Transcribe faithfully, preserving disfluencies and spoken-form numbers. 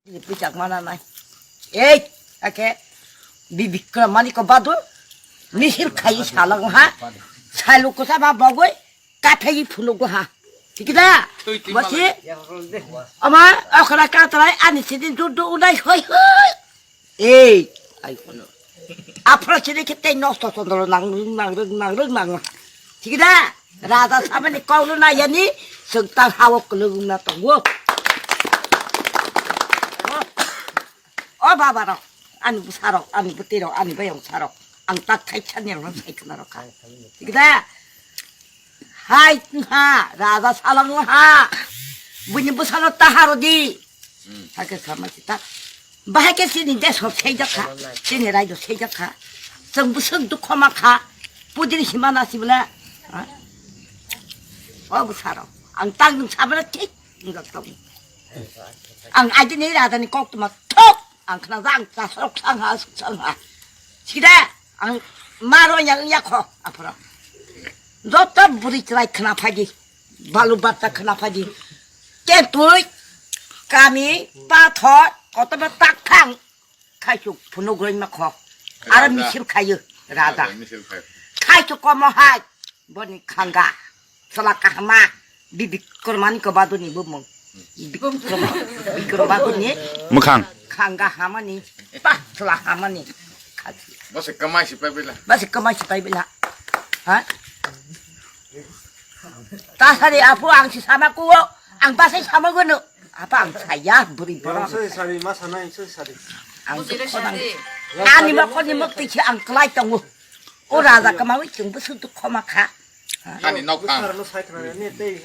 Pijak mana nai. Ei, ake Bibikram Manik ko badu misil khai salang ha. Sailu ko sama bagoi kathai phunu go ha. Tikida? Tui, tui, Basi? Ama okra katrai ani sidin dudu unai hoi hoi. Ei, ai kono. Aphra sini kete nosto sondro nang nang nang nang. Tikida? Raja samani kau na yani sengtang hawok kelung na tongo. O baba rok, ani bwsa rok, ani bwtwi rok, ani bayong sa rok, ang tak khai chani rok sai khna rok kha. Tikida? Hai ha, raja salang ha. Buini bwsano taharo di. Hake sama kita. Bahai ke sini desh hok seijak kha. Sini raijo seijak kha. Chwng bwswk dukho ma kha. Pudin hima na sibla. Ha? O bwsa rok. Ang tang nung sabra thik. Ang aji ni raja ni kok tuma thok. Ang khna jang ta sok sang ha sok sang ha. Sida ang maro yang ya kho aphra. Joto buri chwrai khna phaji. Balu batta khna phaji. Kentui kami pathor kotoba tak thang. Khaisuk phunuk roi ma kho. Aro Raja. Misil khayo raja. Raja misil khayo. Khaisuk komo hai. Boni khanga. Sala kahama. Bibikramani ko baduni bumung. Bikram, Bikram baduni. Mukhang. Khanga hamani. Pah sala hamani. Basi kamai si pabila. Basi kamai si pabila. Ha? Tasari apu ang si sama kuo, ang basai sama gono. Apa ang saya buri borok. Sari, sari, ma sana, sari, sari. Ang Bujire sari. Ani ma koni mok tisi ang kelai tongo. O raja kamawi chwng bwswk dukho ma kha. Ani nok ang. Karno sai khna ne tei.